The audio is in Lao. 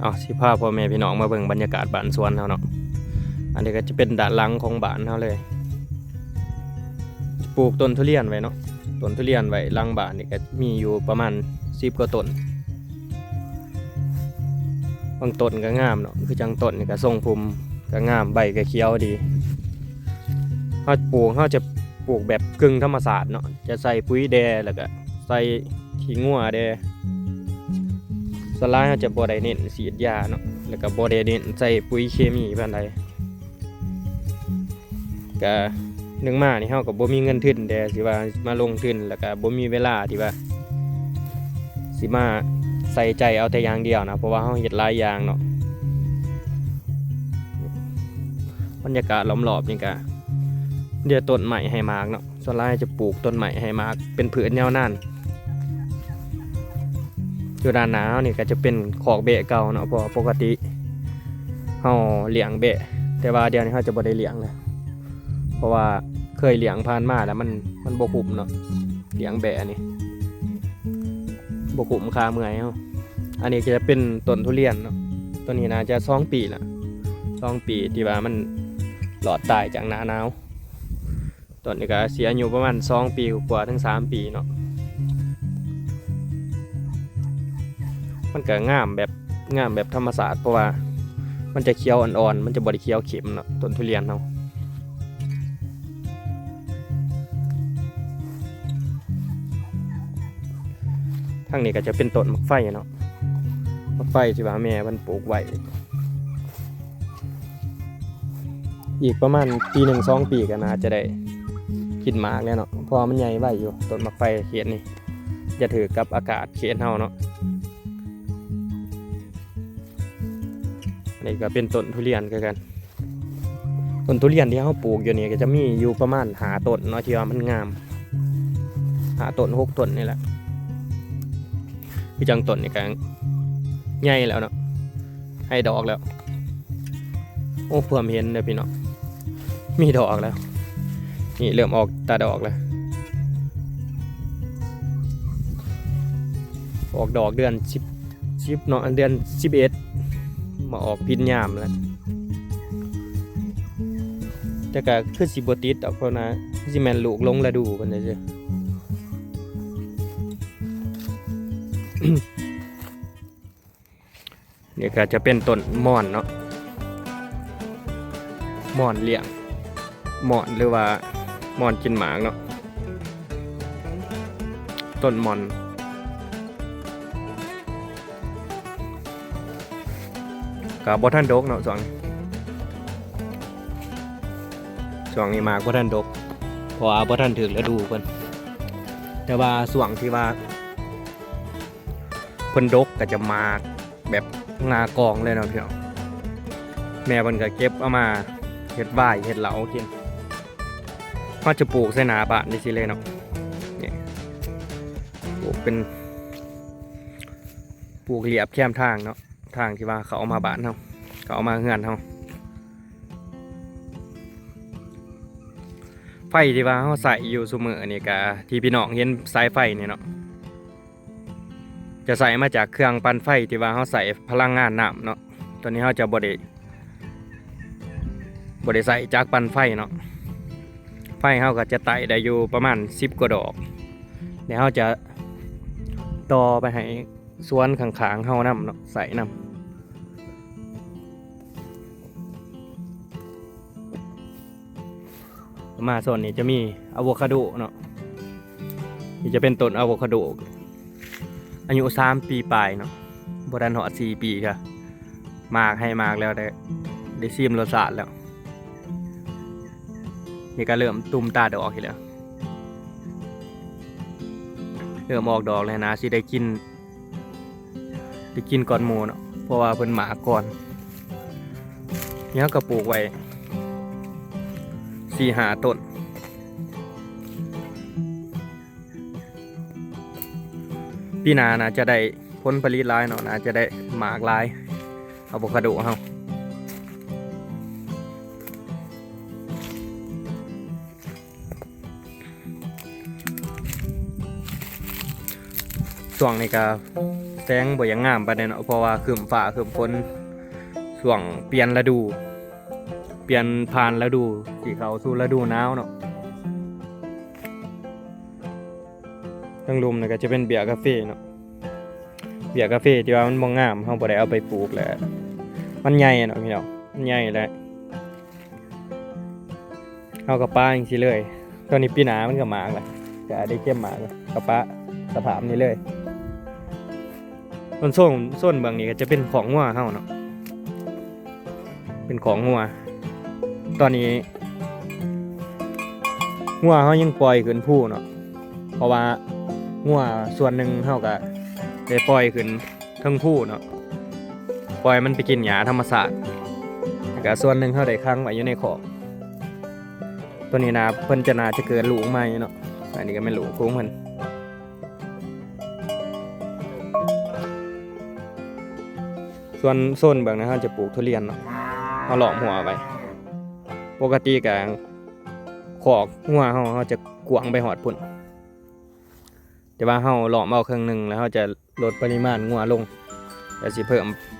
ເອົາ ຊິພາພໍ່ແມ່ພີ່ນ້ອງມາເບິ່ງບັນຍາກາດບ້ານສວນເຮົາເນາະ. ອັນນີ້ກໍຈະເປັນດ້ານຫຼັງຂອງບ້ານເຮົາເລີຍ. ປູກຕົ້ນທຸລຽນໄວ້ເນາະ, ຕົ້ນທຸລຽນໄວ້ຫຼັງບ້ານນີ້ກໍມີຢູ່ປະມານສິບກວ່າຕົ້ນ. ບາງຕົ້ນກໍງາມເນາະ, ຄືຈັ່ງຕົ້ນນີ້ກໍຊົງພູມກໍງາມ, ໃບກໍຂຽວດີ. ເຮົາປູກ ເຮົາຈະປູກແບບກຶ່ງທຳມະຊາດເນາະ, ຈະໃສ່ປຸຍແດ່ ແລ້ວກໍໃສ່ຂີ້ງົວແດ່. ສ່ວນຫຼາຍເຮົາຈະບໍ່ໄດ້ເນັ້ນສີດຢາເນາະ, ແລ້ວກໍບໍ່ໄດ້ເນັ້ນໃສ່ປຸຍເຄມີປານໃດ. ກະໜຶ່ງມານີ້ເຮົາກໍບໍ່ມີເງິນທຶນແດ່ ຊິວ່າມາລົງທຶນ ແລ້ວກະບໍ່ມີເວລາທີ່ວ່າຊິມາໃສ່ໃຈເອົາແຕ່ຢ່າງດຽວນະ, ເພາະວ່າເຮົາເຮັດຫຼາຍຢ່າງເນາະ. ບັນຍາກາດລອບໆນີ້ກະມີແຕ່ຕົ້ນໄມ້ໃຫ້ໝາກເນາະ, ສ່ວນຫຼາຍຈະປູກຕົ້ນໄມ້ໃຫ້ໝາກເປັນພືດຍາວນານ. ຢູ່ດ້ານໜ້າເຮົານີ້ກໍຈະເປັນຄອກແບະເກົ່າເນາະ, ເພາະວ່າປົກກະຕິເຮົາລ້ຽງແບະ, ແຕ່ວ່າດຽວນີ້ເຮົາຈະບໍ່ໄດ້ລ້ຽງແລ້ວ ເພາະວ່າເຄີຍລ້ຽງຜ່ານມາແລ້ວ ມັນ ມັນບໍ່ຄຸ້ມເນາະ, ລ້ຽງແບະນີ້ບໍ່ຄຸ້ມຄ່າເມື່ອຍເຮົາ. ອັນນີ້ກໍຈະເປັນຕົ້ນທຸລຽນເນາະ, ຕົ້ນນີ້ໜ້າຈະສອງປີລະ, ສອງປີທີ່ວ່າມັນລອດຕາຍຈາກໜ້າໜາວ. ຕົ້ນນີ້ກໍຊິອາຍຸປະມານສອງປີກວ່າເຖິງສາມປີເນາະ. ມັນກໍງາມແບບ ງາມແບບທຳມະຊາດ ເພາະວ່າມັນຈະຂຽວອ່ອນໆ, ມັນຈະບໍ່ໄດ້ຂຽວເຂັ້ມເນາະ ຕົ້ນທຸລຽນເຮົາ. ທາງນີ້ກໍຈະເປັນຕົ້ນໝາກໄຟເນາະ, ໝາກໄຟທີ່ວ່າແມ່ເພິ່ນປູກໄວ້. ອີກປະມານປີໜຶ່ງສອງປີກໍໜ້າຈະໄດ້ກິນໝາກແລ້ວເນາະ, ເພາະວ່າມັນໃຫຍ່ໄວຢູ່ ຕົ້ນໝາກໄຟເຂດນີ້, ຈະຖືກກັບອາກາດເຂດເຮົາເນາະ. ອັນນີ້ກໍເປັນຕົ້ນທຸລຽນຄືກັນ. ຕົ້ນທຸລຽນທີ່ເຮົາປູກຢູ່ນີ້ກໍຈະມີຢູ່ປະມານຫ້າຕົ້ນເນາະ ທີ່ວ່າມັນງາມ, ຫ້າຕົ້ນຫົກຕົ້ນນີ້ແຫຼະ. ຄືຈັ່ງຕົ້ນນີ້ກໍໃຫຍ່ແລ້ວເນາະ, ໃຫ້ດອກແລ້ວ. ໂອ້ ເພື່ອມເຫັນເດີພີ່ນ້ອງ, ມີດອກແລ້ວ. ນີ້ເລີ່ມອອກຕາດອກແລ້ວ, ອອກດອກເດືອນສິບ ສິບເນາະ, ເດືອນສິບເອັດ ມາອອກຜິດຍາມແລ້ວ. ແຕ່ກໍຄືຊິບໍ່ຕິດດອກ, ເພາະວ່າຄືຊິແມ່ນລູກຫຼົງລະດູເພິ່ນເດ້. ນີ້ກໍຈະເປັນຕົ້ນມ່ອນເນາະ, ມ່ອນລ້ຽງ, ມ່ອນ ຫຼືວ່າມ່ອນກິນໝາກເນາະ, ຕົ້ນມ່ອນ. ກໍບໍ່ທັນດົກເນາະ ຊ່ວງນີ້, ຊ່ວງນີ້ໝາກບໍ່ທັນດົກ ເພາະວ່າບໍ່ທັນຖືກລະດູເພິ່ນ. ແຕ່ວ່າຊ່ວງທີ່ວ່າເພິ່ນດົກກໍຈະໝາກແບບງາກອງເລີຍເນາະພີ່ນ້ອງ, ແມ່ເພິ່ນກໍເກັບເອົາມາເຮັດວາຍເຮັດເຫຼົ້າກິນ. ເຮົາຈະປູກໃສ່ໜ້າບ້ານຈັ່ງຊີ້ເລີຍເນາະ, ນີ້ ປູກເປັນ ປູກລຽບແຄມທາງເນາະ, ທາງທີ່ວ່າເຂົ້າມາບ້ານເຮົາ ເຂົ້າມາເຮືອນເຮົາ. ໄຟທີ່ວ່າເຮົາໃຊ້ຢູ່ຊຸມື້ນີ້ກະ ທີ່ພີ່ນ້ອງເຫັນສາຍໄຟນີ້ເນາະ ຈະໃຊ້ມາຈາກເຄື່ອງປັ່ນໄຟທີ່ວ່າເຮົາໃຊ້ພະລັງງານນ້ຳເນາະ. ຕອນນີ້ເຮົາຈະບໍ່ໄດ້ ບໍ່ໄດ້ໃຊ້ຈັກປັ່ນໄຟເນາະ, ໄຟເຮົາກໍຈະໄຕ້ໄດ້ຢູ່ປະມານສິບກວ່າດອກ. ແລ້ວເຮົາຈະຕໍ່ໄປໃຫ້ສວນຂ້າງໆເຮົານຳເນາະ ໃຊ້ນຳ. ມາໂຊນນີ້ຈະມີອາໂວຄາໂດເນາະ, ນີ້ຈະເປັນຕົ້ນອາໂວຄາໂດ ອາຍຸສາມປີປາຍເນາະ, ບໍ່ທັນຮອດສີ່ປີກະໝາກໃຫ້ໝາກແລ້ວ ໄດ້ ໄດ້ຊີມລົດຊາດແລ້ວ. ນີ້ກະເລີ່ມຕຸ່ມຕາດອກອີກແລ້ວ, ເລີ່ມອອກດອກແລ້ວ, ໜ້າຊິໄດ້ກິນ ໄດ້ກິນກ່ອນໝູ່ເນາະ ເພາະວ່າເພິ່ນໝາກກ່ອນ. ນີ້ເຮົາກໍປູກໄວ້ສີ່ຫ້າຕົ້ນ, ປີໜ້າໜ້າຈະໄດ້ຜົນຜະລິດຫຼາຍເນາະ, ໜ້າຈະໄດ້ໝາກຫຼາຍ ອາໂວຄາໂດເຮົາ. ຊ່ວງນີ້ກະ ແສງບໍ່ຢາກງາມປານໃດເນາະ ເພາະວ່າຄຶ້ມຟ້າຄຶ້ມຝົນ ຊ່ວງປ່ຽນລະດູ ປ່ຽນຜ່ານລະດູ ຊິເຂົ້າສູ່ລະດູໜາວເນາະ. ທາງລຸ່ມນີ້ກໍຈະເປັນເບ້ຍກາເຟເນາະ ເບ້ຍກາເຟທີ່ວ່າມັນບໍ່ງາມ ເຮົາບໍ່ໄດ້ເອົາໄປປູກ ແລ້ວມັນໃຫຍ່ເນາະພີ່ນ້ອງ ມັນໃຫຍ່ແລ້ວ ເຮົາກໍປະຈັ່ງຊີ້ເລີຍ. ຕອນນີ້ປີໜ້າມັນກໍໝາກແລ້ວ ກໍໄດ້ເກັບໝາກແລ້ວ ກໍປະສະພາບນີ້ເລີຍ. ສ່ວນໂຊນ ໂຊນເບື້ອງນີ້ກໍຈະເປັນຄອກງົວເຮົາເນາະ ເປັນຄອກງົວ. ຕອນນີ້ງົວເຮົາຍັງປ່ອຍຂຶ້ນພູເນາະ ເພາະວ່າງົວສ່ວນໜຶ່ງເຮົາກໍໄດ້ປ່ອຍຂຶ້ນເທິງພູເນາະ ປ່ອຍມັນໄປກິນຫຍ້າທຳມະຊາດ ແລ້ວກໍສ່ວນໜຶ່ງເຮົາໄດ້ຂັງໄວ້ຢູ່ໃນຄອກ. ຕົວນີ້ນະ ເພິ່ນຈະໜ້າຈະເກີດລູກໃໝ່ເນາະ. ອັນນີ້ກໍແມ່ນລູກຂອງເພິ່ນ. ສ່ວນໂຊນເບື້ອງນັ້ນເຮົາຈະປູກທຸລຽນເນາະ ເຮົາລ້ອມຮົ້ວໄວ້. ປົກກະຕິກະຄອກງົວເຮົາ ເຮົາຈະກວ້າງໄປຮອດພຸ້ນ ແຕ່ວ່າເຮົາລ້ອມເອົາເຄິ່ງໜຶ່ງ ແລ້ວເຮົາຈະ ລົດປະລິມານງົວລົງ ແລ້ວຊິເພີ່ມ